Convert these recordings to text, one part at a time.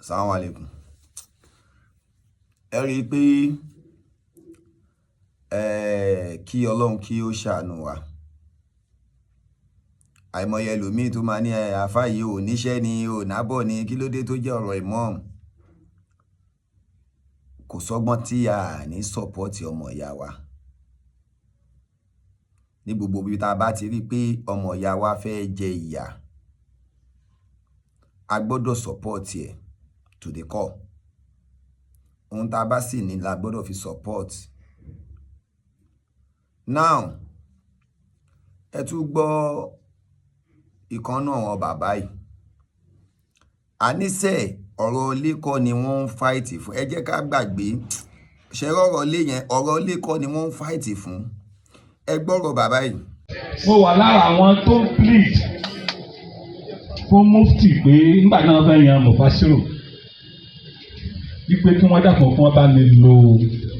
Assalamu alaikum. Ẹ rí i pé kí Ọlọ́run kí ó ṣàánú wa. Àìmọye ẹlòmíì tó máa ní àáfà yìí ò níṣẹ́ ni, ò nábọ̀ ni, kí ló dé tó jẹ́ ọ̀rọ̀ imam. Kò sọ́gbọ́n tí a ní support ọmọ ìyá wa. Ní gbogbo ibi tá a bá ti rí pé ọmọ ìyá wa fẹ́ jẹ ìyà, a gbọ́dọ̀ support ẹ̀ to the core. Ohun tá a bá sì ní la gbọ́dọ̀ fi support. Now, ẹ tún gbọ́ ìkan nínú àwọn bàbá yìí. Àníṣe ọ̀rọ̀ ilé kọ́ ni wọ́n ń fight fún. Ẹ jẹ́ ká gbàgbé. Ṣé ọ̀rọ̀ ilé yẹn, ọ̀rọ̀ ilé kọ́ ni wọ́n ń fight fún. Ẹ gbọ́rọ̀ bàbá yìí. Mo wà lára àwọn tó ń plead fún mufti pé nígbà náà fẹ́ yan Mufasiru, wípé kí wọ́n dàpọ̀ fún wọn bá mi lo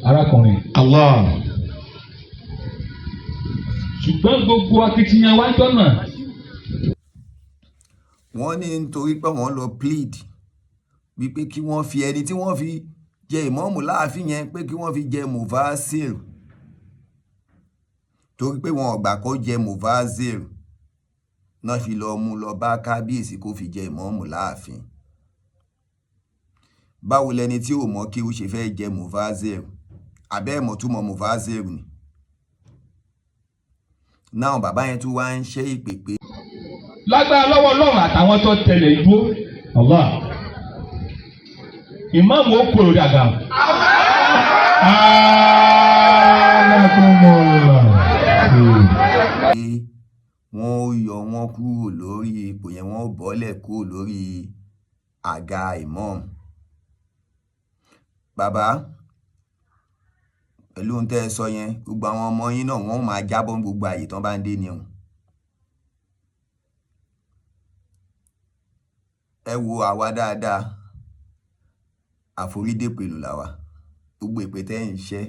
arákùnrin. Allah. Ṣùgbọ́n gbogbo akitiyan wa jọ́nà. Wọ́n ní nítorí pé wọ́n lọ plead wípé kí wọ́n fi ẹni tí wọ́n fi jẹ ìmáàmù láàfin yẹn, pé kí wọ́n fi jẹ Mufasir, torí pé wọn ò gbà kó jẹ Mufasir náà, fi lọ mú lọ bá kábíyèsí kó fi jẹ ìmáàmù láàfin. Báwo lẹni tí ò mọ̀ kí ó ṣe fẹ́ jẹ Mufasir? Abẹ́ ẹ̀mọ̀ túmọ̀ Mufasir ni náà. Bàbá yẹn tún wá ń ṣe ìpè pé Lágbára lọ́wọ́ Ọlọ́run àtàwọn tó tẹ̀lé igbó Allah, ìmáàmù ó kúrò dàgbà. Anakumullah. Pé wọ́n ó yọ wọ́n kúrò lórí ipò yẹn, wọ́n ó bọ́lẹ̀ kúrò lórí àga imam. Bàbá, pẹ̀lú ohun tẹ́ ẹ sọ yẹn, gbogbo àwọn ọmọ yín náà, wọ́n máa jábọ́ gbogbo àyè tán bá ń dé ni o. Ẹ wo àwa dáadáa, àforídèpè lò làwà. Gbogbo èpè tẹ́ ń ṣẹ́,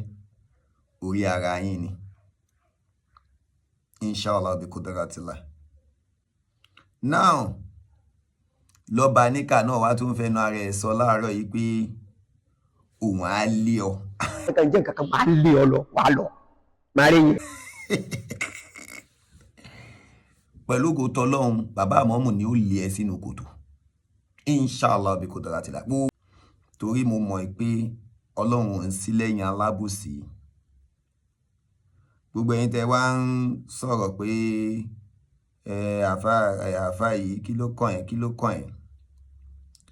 orí ara yín ni, inshallah bi kudratillah. Now, lọ́ba níkà náà wá tún fẹnu ara ẹ̀ sọ láàárọ̀ yìí pé òun á lé ọ. Nǹkan jẹ́ nǹkan kan, máa lé ọ lọ, wàá lọ, máa rí yín. Pẹ̀lú ògo tọlọ́hun, bàbá àmọ́mù ni ó lé ẹ sínú kòtò, inshallah bi kudratillah. Torí mo mọ̀ pé Ọlọ́run ò ń sí lẹ́yìn alábòsí. Gbogbo ẹ̀yin tẹ́ wá ń sọ̀rọ̀ pé ẹ àfá, ẹ àfá yìí, kí ló kàn ẹ́, kí ló kàn ẹ́?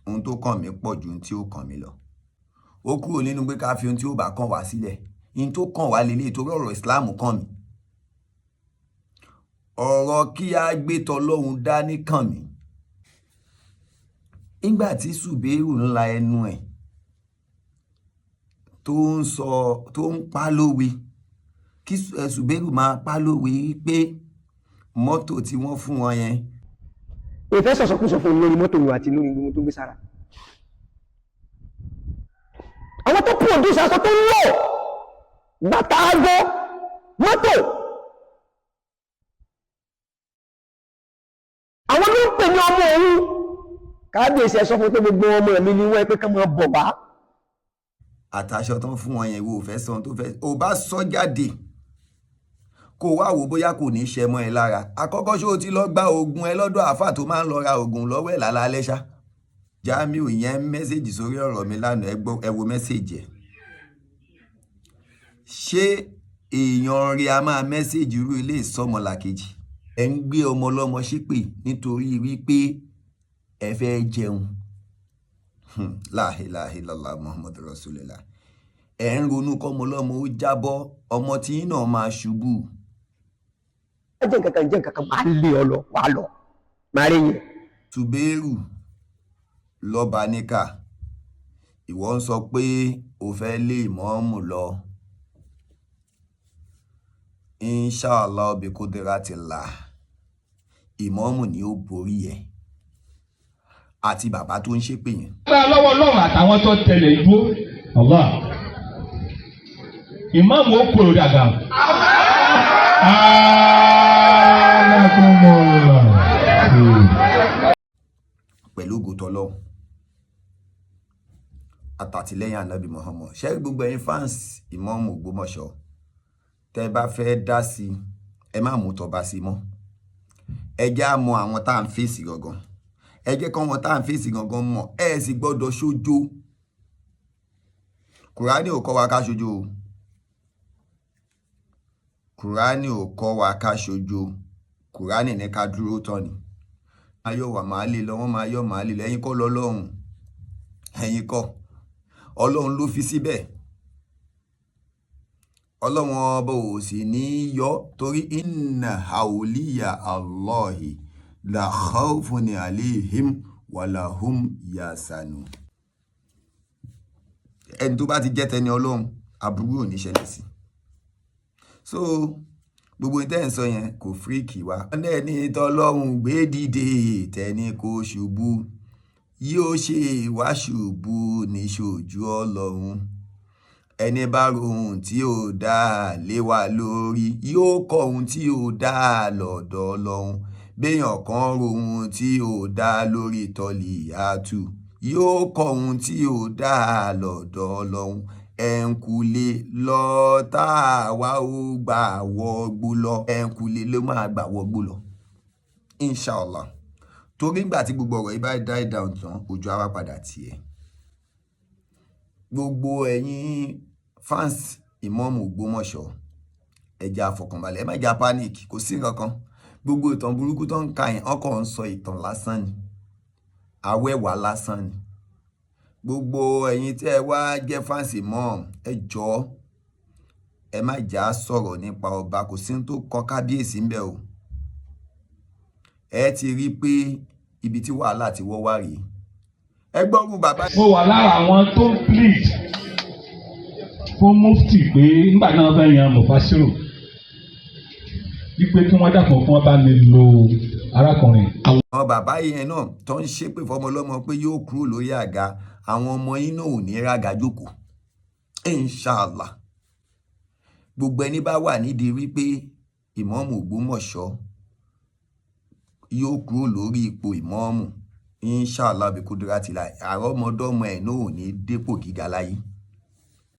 Ohun tó kàn mí pọ̀ ju ohun tí ó kàn mí lọ. Ó kúrò nínú pé ká fi ohun tí ó bá kàn wá sílẹ̀. Ohun tó kàn wá lélẹ̀, torí ọ̀rọ̀ Islam kàn mí, ọ̀rọ̀ kí á gbé tọlọ́hun dání kàn mí. Nígbà tí Ṣùbẹ́rù ń la ẹnu ẹ̀ tó ń sọ, tó ń pa lówe, kí Ṣùbẹ́rù máa pa lówe pé mọ́tò tí wọ́n fún wọn yẹn. Ìfẹ́ sọ̀sọ̀kúsọ fún lórí mọ́tò àti lórí gbogbo tó gbé sára. Àwọn tó produce aṣọ tó ń lò, bàtà, aago, mọ́tò, àwọn ló ń pè ní ọmọ òun. Kábíyèsí, ẹ sọ fún pé gbogbo ọmọ mi ni wọ́n, ẹ pé ká máa bọ̀ wá. Àtàṣọ tó ń fún wọn yẹn, wo ò fẹ́ sọ ohun tó fẹ́ ò bá sọ jáde, kó wá wò bóyá kò ní í ṣe mọ́ ẹ lára. Àkọ́kọ́, ṣé o ti lọ gba oògùn ẹ lọ́dọ̀ àáfà tó máa ń lọ ra oògùn lọ́wọ́ ẹ̀ lálálẹ́ ṣá? Jamiu yẹn message sórí ọ̀rọ̀ mi lánàá. Ẹ gbọ́, ẹ wo message ẹ̀. Ṣé èèyàn rí a máa message irú ilé ìsọmọlàkejì? Ẹ ń gbé ọmọ ọlọ́mọ ṣépè nítorí wípé ẹ fẹ́ jẹun. La ilaha illallah Muhammadu Rasulillah. Ẹ ń ronú kọ́mọ ọlọ́mọ ó jábọ́, ọmọ tí yín náà máa ṣubú. Jẹ́ nǹkan kan, jẹ́ nǹkan kan, máa lé ọ lọ, wàá lọ, máa rí yín. Tùbẹ́rù lọ́ba níkà, ìwọ ń sọ pé o fẹ́ lé ìmọ̀ọ́mù lọ. Inshallah bi kudratillah, ìmọ̀ọ́mù ni ó borí ẹ àti bàbá tó ń ṣépè yẹn. Lágbára lọ́wọ́ Ọlọ́run àtàwọn tó tẹ̀lé igbó Allah, ìmáàmù ó kúrò dàgbà. Anakumullah. Pẹ̀lú ògo tọlọ́hun. Àtàtìlẹ́yìn Ànábì Muhammad. Ṣé gbogbo ẹ̀yin fans Ìmáàmù Ògbómọ̀ṣọ́, tẹ́ bá fẹ́ dá sí, ẹ má mú tọba sí mọ́. Ẹ jẹ́ á mọ àwọn tá à ń fèsì gangan. Ẹ jẹ́ kọ́ wọn tá à ń fèsì gangan mọ̀. Ẹ sì gbọ́dọ̀ ṣojo. Kùránì ò kọ́ wa ká ṣojo o. Kùránì ò kọ́ wa ká ṣojo. Kùránì ní ká dúró tán ni. Máa yọ̀ wà máa lè lọ, wọ́n máa yọ̀ máa lè lọ. Ẹ̀yin kọ́ lọ́lọ́run, ẹ̀yin kọ́. Ọlọ́run ló fi síbẹ̀. Ọlọ́run Ọba ò sì ní í yọ, torí إن أولياء الله لا خوف عليهم ولا هم يحزنون. Ẹni tó bá ti jẹ́ tẹni Ọlọ́run, aburú ò ní ṣẹlẹ̀ sí. So gbogbo ní tẹ́ ń sọ yẹn kò fíríkì wá. Ẹni tọ́lọ́run gbé dìde, tẹni kò ṣubú, yóò ṣe wá ṣubú níṣojú Ọlọ́run. Ẹni bá rohun tí ò dáa lé wa lórí, yóò kọ ohun tí ò dáa lọ́dọ̀ Ọlọ́run. Béèyàn kan rohun tí ò dáa lórí tọ́lì àtù, yóò kọ ohun tí ò dáa lọ́dọ̀ Ọlọ́run. Ẹ̀ǹkùlé lọ́tà wa ó gbà wọgbó lọ. Ẹ̀ǹkùlé ló máa gbà wọgbó lọ, inshallah. Torí ìgbà tí gbogbo ọ̀rọ̀ yìí bá die down tán, ojú ara padà tiẹ̀. Gbogbo ẹ̀yin fans Ìmáàmù Ògbómọ̀ṣọ́, ẹ jẹ́ á fọkànbalẹ̀, ẹ má jẹ́ á panic. Kò sí nǹkan kan. Gbogbo ìtàn burúkú tó ń ka yẹn, ọkọ̀ ń sọ ìtàn lásán ni, awẹ́wà lásán ni. Gbogbo ẹ̀yin tí ẹ wá jẹ́ fans Imam, ẹ jọ̀ọ́, ẹ má jà á sọ̀rọ̀ nípa ọba. Kò sí tó kan kábíyèsí ń bẹ̀ o. Ẹ ti rí i pé ibi tí wàhálà ti wọ́ wá rèé. Ẹ gbọ́rù bàbá. Mo wà lára àwọn tó ń plead fún mufti pé nígbà náà fẹ́ yan mufasiru, wípé kí wọ́n dàpọ̀ fún wọn bá mi lo arákùnrin. Àwọn bàbá yẹn náà tó ń ṣépè fọmọ ọlọ́mọ pé yóò kúrò lórí àga, àwọn ọmọ yín náà ò ní rága jókòó, inshallah. Gbogbo ẹni bá wà nídìí wípé Ìmáàmù Ògbómọ̀ṣọ́ yóò kúrò lórí ipò ìmáàmù, inshallah, bí kúdúrà ti la, àrọ́mọdọ́mọ ẹ̀ náà ò ní dépò gíga láyé.